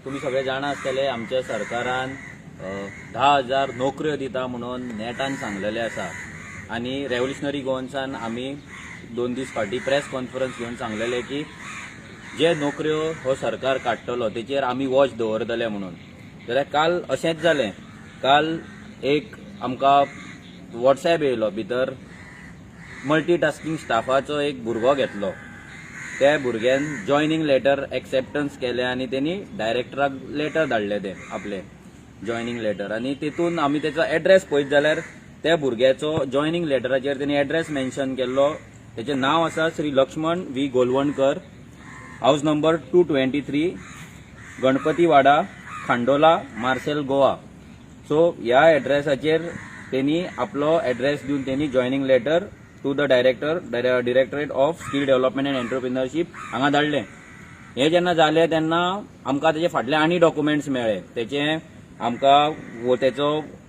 तुमी सगळे जाणा आसतले, आमच्या सरकारान 10,000 नोकऱ्यो दिता म्हणून नेटान सांगलेलें आसा आनी रेव्होल्युशनरी गोवन्सान आमी 2 दीस फाटीं प्रेस कॉन्फरन्स घेवन सांगलेलें की जे नोकऱ्यो हो सरकार काडटलो तेचेर आमी वॉच दवरतले म्हणून. जाल्यार काल अशेंच जालें. काल एक आमकां वॉट्सॅप येयलो, भितर मल्टीटास्कींग स्टाफाचो एक भुरगो घेतलो. त्या भुरग्यान जॉयनींग लेटर एक्सेप्टन्स केलें आनी तेणी डायरेक्टराक लेटर धाडलें तें आपलें जॉयनींग लेटर. आनी तितून आमी तेचो एड्रेस पळयत जाल्यार त्या भुरग्याचो जॉयनींग लेटराचेर तेणी एड्रेस मेन्शन केल्लो. तेचें नांव आसा Shri Lakshman V Golwankar, house number 223, Ganpati Wada, Khandola, Marcel, Goa. So ह्या एड्रेसाचेर तेणी आपलो एड्रेस दिवन तेणी joining letter to the director, Directorate of Skill Development and Entrepreneurship हांगा धाडलें. हें जेन्ना जालें तेन्ना आमकां तेजे फाटले आनी डॉक्युमेंट्स मेळ्ळे. तेचे आमकां तेचो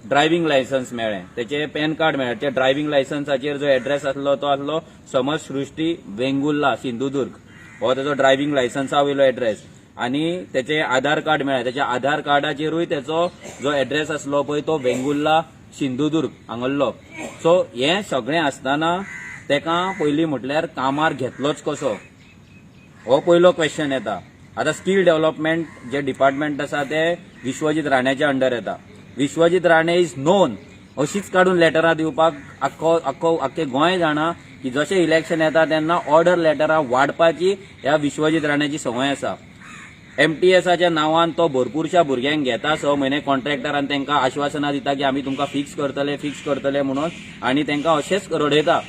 ड्रायव्हिंग लायसन्स मेळ्ळें, तेचे पॅन कार्ड मेळ्ळें. त्या ड्रायव्हिंग लायसन्साचेर जो एड्रेस आसलो तो आसलो समज सृष्टी, वेंगुर्ला, सिंधुदुर्ग. हो तेजो ड्रायव्हिंग लायसन्सा वयलो एड्रेस. आनी तेचे आधार कार्ड मेळ्ळें. तेच्या आधार कार्डाचेरूय तेचो जो एड्रेस आसलो पळय तो वेंगुर्ला, सिंधुदुर्ग हांगल्लो. सो हें सगळें आसतना तेका पयलीं म्हटल्यार कामार घेतलोच कसो, हो पयलो क्वेश्चन येता. आतां स्कील डेव्हलपमेंट जे डिपार्टमेंट आसा ते विश्वजीत राण्याच्या अंडर येता. विश्वजीत राणे is known अशीच काडून लेटरां दिवपाक. आख्खो आख्खो आख्खे गोंय जाणा की जशें इलेक्शन येता तेन्ना ऑर्डर लेटरां वाडपाची ह्या विश्वजीत राण्याची संवय आसा. एमटीएसाच्या नांवान तो भरपूरशा भुरग्यांक घेता 6 म्हयने कॉन्ट्रॅक्टर आनी तांकां आश्वासनां दिता की आमी तुमकां फिक्स करतले, फिक्स करतले म्हणून आनी तांकां अशेंच रडयता.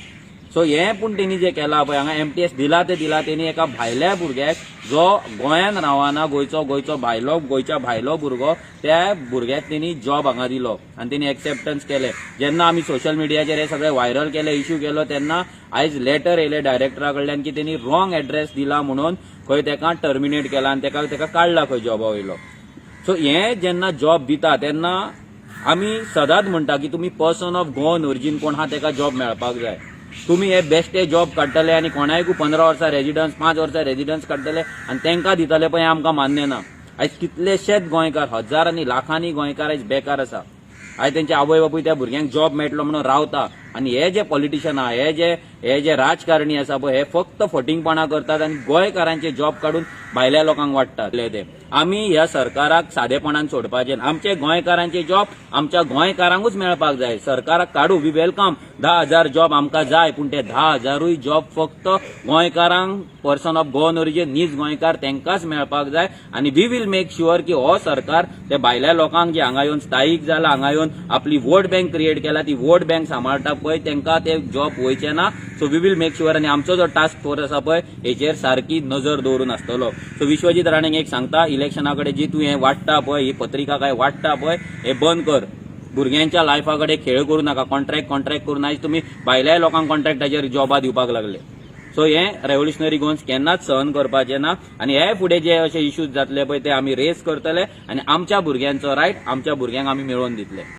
सो हें पूण तेणी जें केलां पळय, हांगा एमटीएस दिला ते दिला, तेणी एका भायल्या भुरग्याक जो गोंयान रावना, गोंयचो भायलो, गोंयच्या भायलो भुरगो, त्या भुरग्याक तेणी जॉब हांगा दिलो आनी तेणी एक्सेप्टन्स केलें. जेन्ना आमी सोशल मिडियाचेर हे सगळे व्हायरल केले, इश्यू केलो, तेन्ना आयज लेटर येयले डायरेक्टरा कडल्यान की तेणी रॉंग एड्रेस दिला म्हणून खंय तेका टर्मिनेट केला आनी तेका काडला खंय जॉबा वयलो. सो हें जेन्ना जॉब दिता तेन्ना आमी सदांच म्हणटा की तुमी पर्सन ऑफ गोवन ओरिजीन कोण आहा तेका जॉब मेळपाक जाय. तुमी हे बेश्टे जॉब काडटले आनी कोणायकू 15 वर्सां रेजिडन्स, 5 वर्सां रेजिडन्स काडटले आनी तांकां दितले पळय, हें आमकां मान्य ना. आयज कितलेशेच गोंयकार, हजार आनी लाखांनी गोंयकार आयज बेकार आसा. आयज तेंचे आवय बापूय त्या भुरग्यांक जॉब मेळटलो म्हणून रावता. आनी हे जे पॉलिटिशियन आहा, हे जे राजकारणी आसा पळय, हे फक्त फटींगपणां करतात आनी गोंयकारांचे जॉब काडून भायल्या लोकांक वाडटात ते. आमी ह्या सरकाराक सादेपणान सोडपाचे ना. आमचे गोंयकारांचे जॉब आमच्या गोंयकारांकूच मेळपाक जाय. सरकाराक काडू, we welcome. 10,000 job आमकां जाय, पूण ते 10,000ूय जॉब फक्त गोंयकारांक, पर्सन ऑफ गोवन ओरिजीन, नीज गोंयकार तांकांच मेळपाक जाय. आनी we will make sure की हो सरकार ते भायल्या लोकांक जे हांगा येवन स्थायीक जाला, हांगा येवन आपली वोट बँक क्रिएट केला, ती वोट बँक सांबाळटा पळय, तांकां ते जॉब वयचे ना. So we will make sure. आनी आमचो जो टास्क फोर्स आसा पळय, हेचेर सारकी नजर दवरून आसतलो. सो विश्वजीत राणेक एक सांगता, इलेक्शना कडेन जी तूं हें वाडटा पळय, ही पत्रिका काय वाडटा पळय, हे बंद कर. भुरग्यांच्या लायफा कडेन खेळ करूं नाका. कॉन्ट्रॅक्ट कॉन्ट्रॅक्ट करून आयज तुमी भायल्या लोकांक कॉन्ट्रॅक्टाचेर जॉबां दिवपाक लागले. सो हे रेव्होल्युशनरी गोवन्स केन्नाच सहन करपाचे ना. आनी हे फुडें जे अशे इश्यूज जातले पळय ते आमी रेज करतले आनी आमच्या भुरग्यांचो रायट आमच्या भुरग्यांक आमी मेळोवन दितले.